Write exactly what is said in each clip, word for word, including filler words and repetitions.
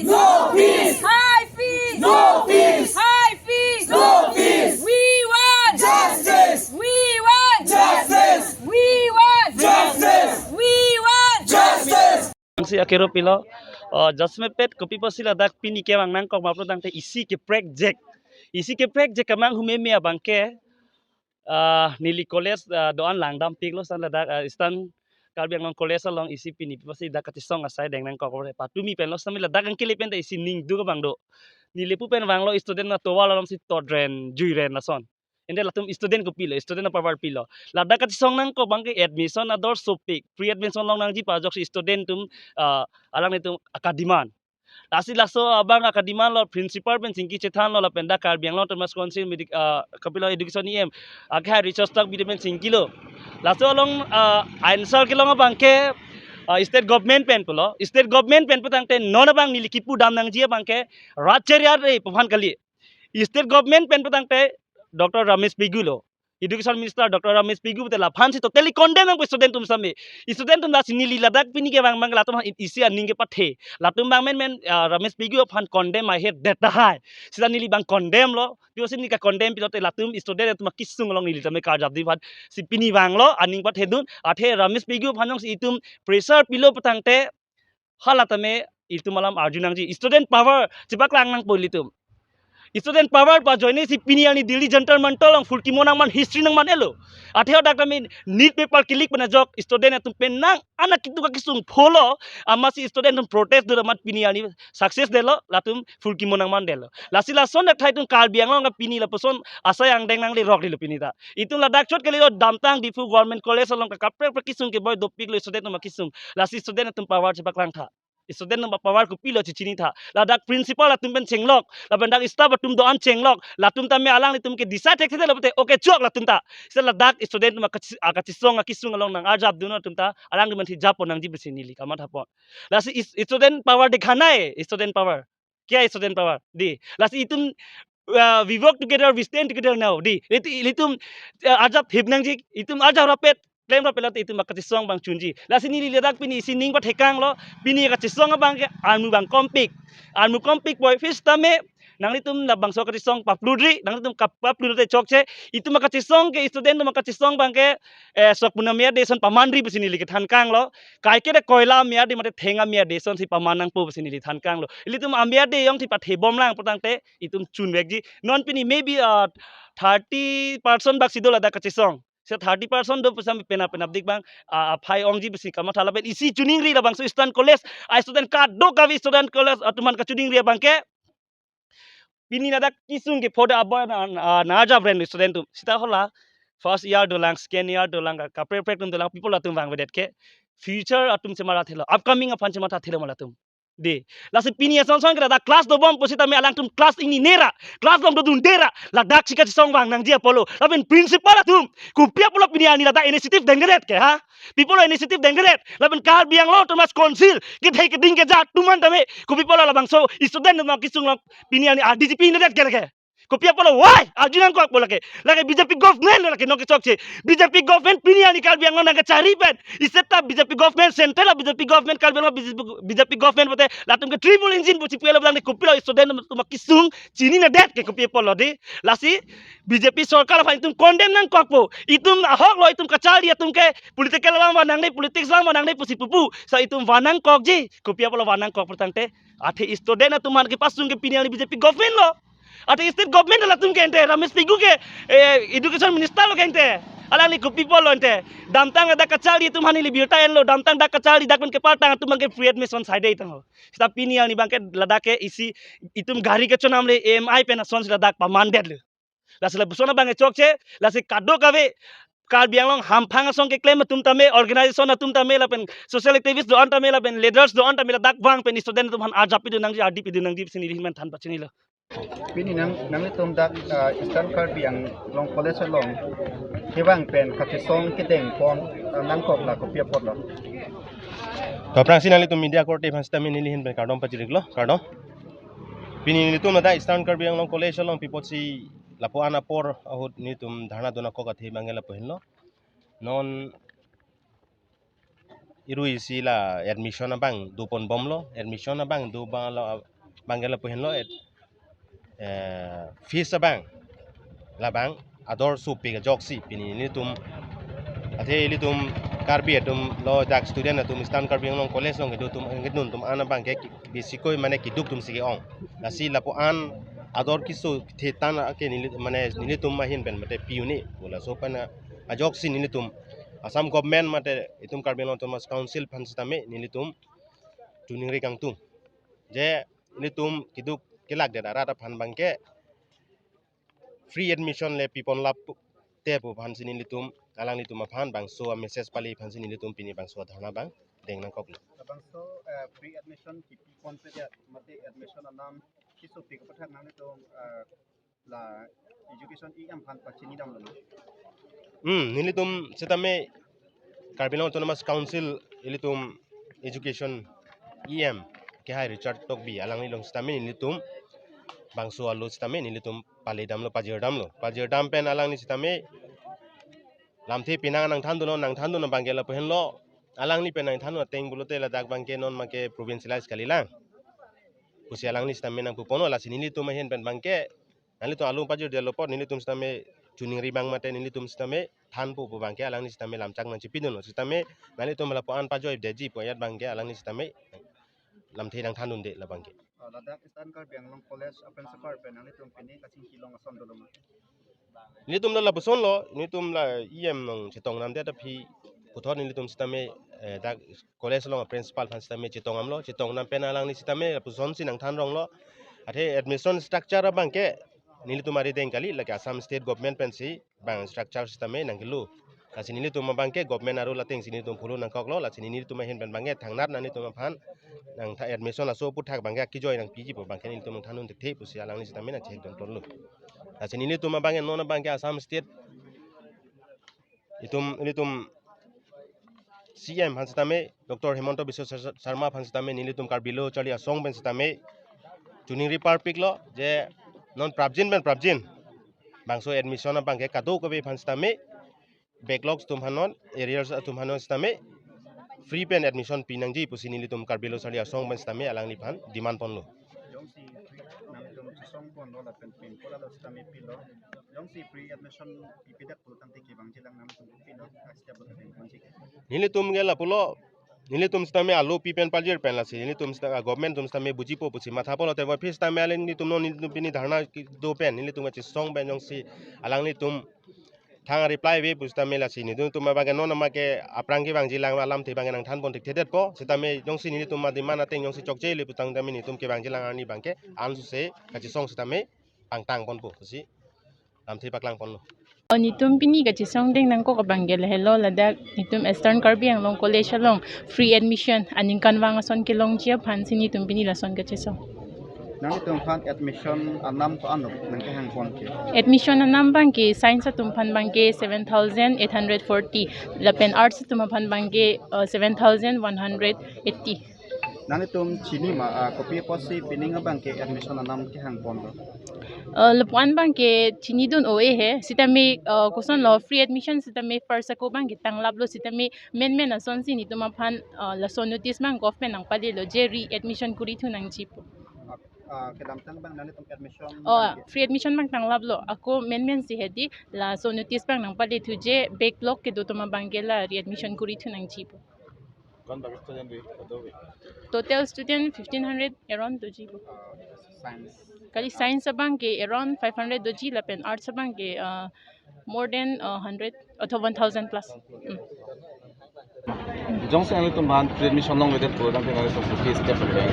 No peace! High fees! No peace! High fees! No peace! We want justice! We want justice! We want justice! We want justice! Bangsi akero pilo, uh, just mepet kopi pusi ladak pini kevang nangkok ma pulotangte isi keprek jek. Isi keprek jek kemang hume me abangke, ah, neli college, ah, do-an langdam piklo san ladak, ah, Eastern Karbi Anglong College along isi pini pusi dak kachesong asai deng nangkok re patumi penlo sami ladak angkele pen ta isi ning duk abang do. Neli pu pen vanglo student na tovar along si todren, juiren lason. Ende latum student kopilo, student apower pilo. Ladak kachesong nangkok abangke admission ador sopik, free admission longnangji pu ajoksi student atum, ah, alanglitum akademand. Lasi laso abang akademand lo principal pen chingki chethanlo lapen dak Karbi Anglong Autonomous Council medik, ah, kopilo education E M. Akhai Richard Tokbi pen chingkilo. Laso along, ah, answer kelong abangke, ah, state government pen pulo. State government pen putangte non abang neli kipu dam nangji abangke rat cheriar re pu aphan kali. State government pen putangte Doctor Ramesh Pegu lo. Education Minister Doctor Ramesh Pegu pute laphan si totally condemn nangpo student atum sami. Student atum lasi neli ladak pini kevang abang latum isi aning kepathe. Latum abang menmen, ah, Ramesh Pegu aphan condemn ahead det tahai. Sita neli abang condemn lo. Pio si neli ka condemn pilote latum student atum akisung along neli tame karjap di aphan si pini vanglo aning pathedun. Athe Ramesh Pegu aphan jongsi itum pressure pilo putangte hala tame itum alam arju nangji. Student power chepaklang nangpo ilitum. Student power pajoine si pini arni Delhi Jantar Mantar along phurkimo nangman history nangman-etlo. Athe hadak tame NEET paper ke-leak pen ajok student atum penang anak kitu kakisung pholo amatsi student atum protest do amat pini arni success detlo latum phurkimo nangman detlo. Lasi lason dak thai atum Karbi Anglong ka pini lapuson asai angdeng nangle rok dilo pini ta. Itum ladak chot kali lo damtang Diphu Government College along ka kaprek prek kisung keboi dopiklo student atum akisung. Lasi student atum power chepaklang tha. Student atum power kopilo chechini tha. Ladak principal atum pen chenglok, lapen dak staff atum do-an chenglok. Latum tame alanglitum ke decide thekthe lapu te okay chok latum ta. Sita ladak student atum akachesong akisung along nang arjap dun atum ta alangtum pen thijap pon nangji pusi neli kamatha pon. Lasi is-, student power dikhana hai, student power. Kya student power? Di. Lasi itum, uh, we work together, we stand together now. Di. Ilitum, ilitum, uh, arjap thip nangji, itum arjap rapet, klem rapet late itum akachesong abang chunji. Lasi neli ladak pini isi ning pathekanglo, pini akachesong abangke armu abang kompik. Armu kompik poi first tame, nanglitum labangso akachesong papludri, nanglitum kap-, papludri chokche, itum akachesong ke student atum akachesong abangke, eh, sok puna mia de son pamanri pusi neli kethankanglo. Kaike de koila mia de mate theng amia de son si paman nangpo pusi neli thankanglo. Ilitum amia de jongsi pathebomlang putangte itum chunvekji. Non pini maybe, uh, thirty percent bak si do ladak kachesong. Sita thirty percent do pusam penap penapdik abang, ah, aphai ongji pusi kamatha lapen isi chuningri labangso Eastern College, ah, student kadokave student college atum aphan kachuningri abangke pini ladak kisung ke phoda abang na, na, na arjap ren student atum. Sita hala first year dolang, second year dolang, ka, kaprek prek atum dolang, people atum vangvedet ke. Future atum chemara thelo, upcoming aphan chematha thelo ma latum. Di. Lasi pini ason son ke ladak class dobom pusitame alangtum class ingni nera, class dom dodun dera, ladak si kachesong vang nangji apotlo. Lapen principal atum, kopi apotlo pini arni ladak initiative dengdet ke ha? Kopi apotlo initiative dengdet. Lapen Karbi Anglong Autonomous Council, kedhai keding keja atum an tame, kopi apotlo labangso student atum akisung along pini arni R D G P nedet ke lake. Kopi apotlo, why? Arju nangkok apotlo ke. Lake B J P government lo lake nonke chokche. B J P government pini arni Karbi Anglong nangkachari pen. Isi ta B J P government, central B J P government, Karbi Anglong B J P, B J P government pute latum ke triple engine pusi puelo bang kopilo student atum akisung chininedet ke kopi apotlo di. Lasi B J P sorkar aphan itum condemn nangkokpo. Itum ahoklo, itum kachari atum ke political alam vanangne, politics alam vanangne pusi pupu. Sita itum van nangkokji. Kopi apotlo van nangkok putangte athe student atum aphan kepasung ke pini arni B J P government lo. Athe state government latum ke ente, Ramesh Pegu ke, eh, education minister lo ke ente. Alangli kopi apotlo ente. Damtang ladak kachari atum aphan ili birta enlo, damtang dak kachari dak pen kepatang atum abangke free admission saide tangho. Sita pini arni abangke ladak ke isi itum gari kechonamle E M I pen ason si ladak pamandetlo. Lasi lapuson abang chokche, lasi kadokave Karbi Anglong hamphang asong keklem atum tame, organization atum tame, lapen social activist do-an tame, lapen leaders do-an tame ladak vang pen student atum aphan arjap pidun nangji, ardi pidun nangji pusi neli ahin pen than pachinilo. Pini nang, nanglitum dak, ah, Eastern Karbi Anglong College along kevang pen kachesong kedeng pon, ah, nangkok la kopi apotlo? Aphrangsi nanglitum media korte aphan sitame neli ahin pen kardom pachiriklo, kardom. Pini nelitum ladak Eastern Karbi Anglong College along pi apotsi lapu-an apor ahut nelitum dharna dun nangkok athe abangke lapu henlo. Non irui si la admission abang doponbomlo, admission abang do abang lo, abang ke lapu henlo, eh, fees abang labang ador sopik ajoksi pini nelitum, athe ilitum Karbi atum lo, dak student atum Eastern Karbi Anglong College along kedo atum, kedun atum an abang ke ki-, besi koi mane keduk atum si ke-ong. Lasi lapu an ador keso the tan ake neli, mane nelitum ahin pen mate pi un-e pu laso pen ajoksi nelitum Assam government mate itum Karbi Anglong Autonomous Council aphan sitame nelitum choningri kangtung. Je nelitum keduk kelak det arat aphan abang ke free admission le pipon lap te pu aphan si nelitum, alanglitum aphan bangso a message pale aphan si nelitum pini bangso dharna abang deng nangkoklo. Labangso, eh, free admission kipi ponpe dia, mate admission anam kesopik aputhak nanglitum, eh, la education E M aphan pachini damlo ma? Hmm, nelitum sitame Karbi Anglong Autonomous Council ilitum education E M kehai Richard Tokbi alangli along sitame nelitum bangso alo sitame nelitum pale damlo, pajir damlo. Pajir dam pen alangli sitame lamthe pinang nangthandunnon, nangthandun abang ke lapu henlo. Alangli pen nangthandun ateng pulote ladak abang ke non make provincialize kalilang pusi alangli sitame nangpuponlo. Lasi nelitum ahin pen abang ke nanglitum along pajir detlo apot nelitum sitame choningri abang mate nelitum sitame thanpo pu abang ke alangli sitame lamchak nangchipidunlo. Sitame nanglitum lapu an pajoi detji pu ajat abang ke alangli sitame lamthe nangthandunde labang ke. Oh, ladak Eastern Karbi Anglong College a principal pen nanglitum pini kachingki long ason dolo ma? Nelitum la lapuson lo, nelitum la E M nangchetong namdet aphi puthot nelitum sitame, eh, dak college along a principal aphan sitame chetong damlo, chetong dam pen alangli sitame lapuson si nangthan ronglo. Athe admission structure abang ke nelitum arideng kali, lake Assam State Government pensi bang structure sitame nangkelo. Lasi nelitum abang ke government a-rule ateng si nelitum follow nangkoklo, lasi nelitum ahin pen abang ke thangnat nanglitum aphan nangtha admission laso aputhak abang ke akejoi nangpiji pu abang ke nelitum nangthandun thekthe pusi alangli sitame nangchehek dun tonlo. Lasi nelitum abang ke non abang ke Assam State itum, nelitum C M aphan sitame, Doctor Himanta Biswa Sar-, Sarma aphan sitame, nelitum Karbi Lo Charli Asong pen sitame choningri parpiklo, je non prapjin pen prapjin bangso admission abang ke kadokave aphan sitame, backlogs atum aphan non, arrears atum aphan non sitame free pen admission pinangji pusi nelitum Karbi Lo Charli Asong pen sitame alangliphan demand ponlo. Jongsi free, nangtum chesong ponlo lapen pin pura lo sitame pilo. Jongsi free admission pipedet pulo tangte kevangjilang, nangtum pilo, a step lo tangte ponji ke? Nelitum ke lapulo, nelitum sitame alo pi pen pajir pen lasi nelitum sita-, ah, government atum sitame bujipo pusi matha ponlo, te aphi sitame alanglitum non nelitum pini dharna kedo pen nelitum kachesong pen jongsi alanglitum thang reply ave pu sitame lasi nelitum abang ke non make aphrang kevangjilang, alamthe abang ke nangthan pon thekthedetpo, sitame jongsi nelitum a-demand ateng jongsi chokche le pu tangte nelitum kevangjilang arni abang ke ansose kachesong sitame pangtang ponpo pusi lamthe paklang ponlo. O, nelitum pini kachesong deng nangkok abang ke lahelo, ladak nelitum Eastern Karbi Anglong College along free admission aningkanvang ason kelongji aphan si nelitum pini lason kachesong. Nanglitum aphan admission anam ko-an nangkehang pon ke? Admission anam abang ke science atum aphan abang ke seven thousand eight hundred forty, lapen arts atum aphan abang ke, uh, seven thousand one hundred eighty. Nanglitum chini ma, ah, kopi apotsi pining abang ke admission anam kehang ponlo? Uh, lapu-an abang ke chinidun ove he, sitame, uh, kosonlo, free admission sitame first ako abang ke tanglaplo, sitame menmen asonsi nelitum aphan, uh, laso notice abang government nangpalelo je re-admission kurithu nangji pu. Ah, ah, kedamtang abang nanglitum admission Oh, abang ke? Free admission abang tanglaplo. Ako menmensi hedi laso notice abang nangpalethu je backlog kedo atum abang ke la re-admission kurithu nangji pu. Kon bagi student ave, kadokave? Total student fifteen hundred around doji pu. Ah, science? Kali science abang ke around five hundred doji lapen arts abang ke, ah, more than, uh, hundred atau one thousand plus. Hmm. Jongsi nanglitum aphan free admission longledet pu tangte nanglitum kopi step le?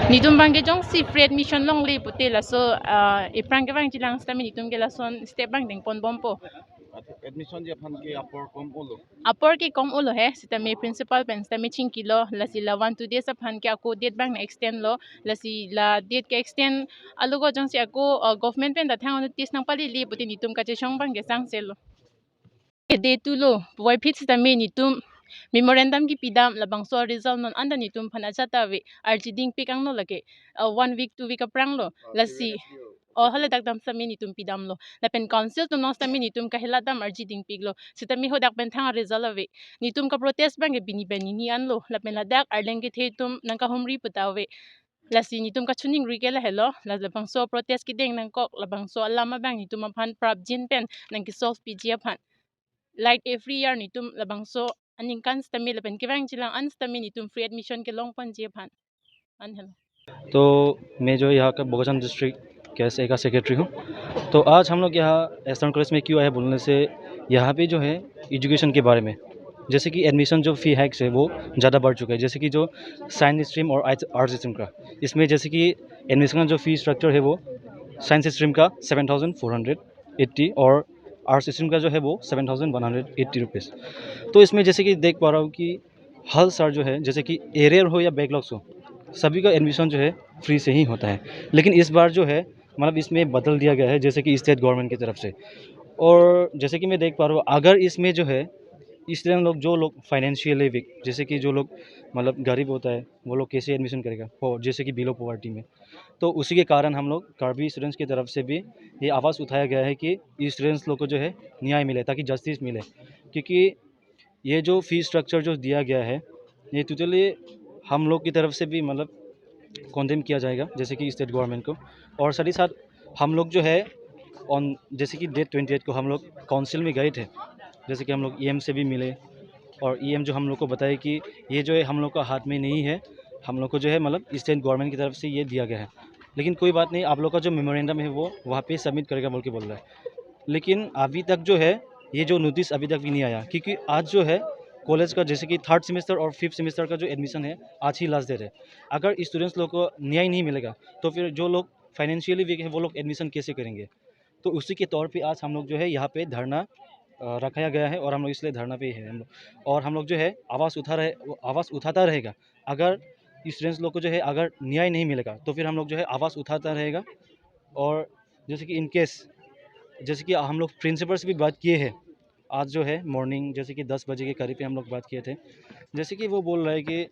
Nelitum abang ke jongsi free admission longle pute laso, uh, ephrang kevangjilang sitame nelitum ke lason step abang deng ponbompo. Admission ji aphan ke apor kom olo? Apor ke kom olo he, sitame principal pen sitame chingkilo, lasi la one two days aphan ke ako date abang nang-extend lo, lasi la date ke-extend alogo jongsi ako, uh, government pen ta thang notice nangpalele pute nelitum kachesong abang ke sangselo. Ke date two lo, puvoiphit sitame nelitum memorandum kipidam, labangso result non anta nelitum aphan ajat ta ave, arjiding pikangno lake, uh, one week, two week aphrang lo, lasi O, haladak dam sitame netum pidamlo. Lapen council atum along sitame netum kahilat dam arji dingpiklo. Sitame hadak pen thang result ave. Netum kaprotest abang ke pini pen pini anlo. Lapen ladak arleng kethe atum nangkahumri puta ave. Lasi netum kachiningri ke lahelo. La labangso protest kedeng nangkok, labangso alam abang netum aphan prapjin pen nangkesolve piji aphan. Like every year netum labangso aningkan sitame lapen kevang jilang an sitame netum free admission kelong ponji aphan. An helo. तो मैं जो यहाँ का Bokajan district KSA का सेक्रेटरी हूँ। तो आज हम लोग यहाँ एस्टर्न कॉलेज में क्यों आए बोलने से, यहाँ पे जो है एजुकेशन के बारे में, जैसे कि एडमिशन जो फ़ी हाइक्स है वो ज़्यादा बढ़ चुका है। जैसे कि जो साइंस स्ट्रीम और आर्ट्स स्ट्रीम का, इसमें जैसे कि एडमिशन का जो फ़ी स्ट्रक्चर है वो साइंस स्ट्रीम का seven thousand four hundred eighty और आर्ट्स स्ट्रीम का जो है वो seven thousand one hundred eighty rupees. तो इसमें जैसे कि देख पा रहा हूँ कि हर साल जो है, जैसे कि एरियर हो या बैकलॉग्स हो, सभी का एडमिशन जो है फ्री से ही होता है। लेकिन इस बार जो है, मतलब, इसमें बदल दिया गया है, जैसे कि स्टेट गवर्नमेंट की तरफ से। और जैसे कि मैं देख पा रहा हूँ, अगर इसमें जो है स्टूडेंट लोग, जो लोग फाइनेंशियली वीक, जैसे कि जो लोग, मतलब, गरीब होता है, वो लोग कैसे एडमिशन करेगा, और जैसे कि बिलो पॉवर्टी में। तो उसी के कारण हम लोग कार्बी स्टूडेंट्स की तरफ से भी ये आवाज़ उठाया गया है कि स्टूडेंट्स लोग को जो है न्याय मिले, ताकि जस्टिस मिले, क्योंकि ये जो फ़ी स्ट्रक्चर जो दिया गया है, ये टोटली हम लोग की तरफ से भी, मतलब, कंडेम किया जाएगा, जैसे कि स्टेट गवर्नमेंट को। और साथ ही साथ हम लोग जो है ऑन, जैसे कि डेट ट्वेंटी एट को हम लोग काउंसिल में गए थे, जैसे कि हम लोग ईएम से भी मिले, और ईएम जो हम लोग को बताया कि ये जो है हम लोग का हाथ में नहीं है, हम लोग को जो है, मतलब, स्टेट गवर्नमेंट की तरफ से ये दिया गया है, लेकिन कोई बात नहीं, आप लोग का जो मेमोरेंडम है वो वहाँ पे सबमिट करेगा बोल के बोल रहा है। लेकिन अभी तक जो है, ये जो नोटिस अभी तक भी नहीं आया, क्योंकि आज जो है कॉलेज का, जैसे कि थर्ड सेमेस्टर और फिफ्थ सेमेस्टर का जो एडमिशन है, आज ही लास्ट डेट है। अगर स्टूडेंट्स लोग को न्याय नहीं मिलेगा, तो फिर जो लोग फाइनेंशियली वीक है, वो लोग एडमिशन कैसे करेंगे? तो उसी के तौर पे आज हम लोग जो है यहाँ पे धरना, अ, रखाया गया है और हम लोग इसलिए धरना पे ही है हम लोग। और हम लोग जो है आवाज़ उठा रहे, आवाज़ उठाता रहेगा। अगर स्टूडेंट्स लोग को जो है अगर न्याय नहीं मिलेगा, तो फिर हम लोग जो है आवाज़ उठाता रहेगा। और जैसे कि इन केस, जैसे कि हम लोग प्रिंसिपल से भी बात किए हैं, आज जो है मॉर्निंग जैसे कि दस बजे के करीब पे हम लोग बात किए थे। जैसे कि वो बोल रहा है कि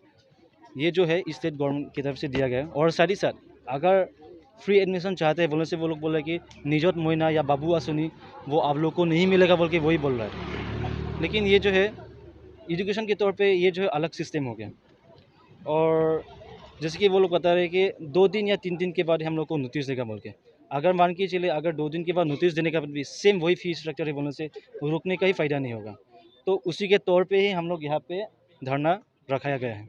ये जो है स्टेट गवर्नमेंट की तरफ से दिया गया है, और साथ ही साथ अगर फ्री एडमिशन चाहते हैं बोलने से वो लोग बोल रहे हैं कि निजत मइना या बाबू आसनी, वो आप लोग को नहीं मिलेगा बोल के वही बोल रहा है। लेकिन ये जो है एजुकेशन के तौर पे ये जो है अलग सिस्टम हो गया। और जैसे कि वो लोग बता रहे हैं कि दो दिन या तीन दिन के बाद हम लोग को नोटिस देगा बोल के। अगर मान के चलिए, अगर दो दिन के बाद नोटिस देने के बाद भी सेम वही फी स्ट्रक्चर है बोलने से रुकने का ही फ़ायदा नहीं होगा। तो उसी के तौर पे ही हम लोग यहाँ पे धरना रखाया गया है।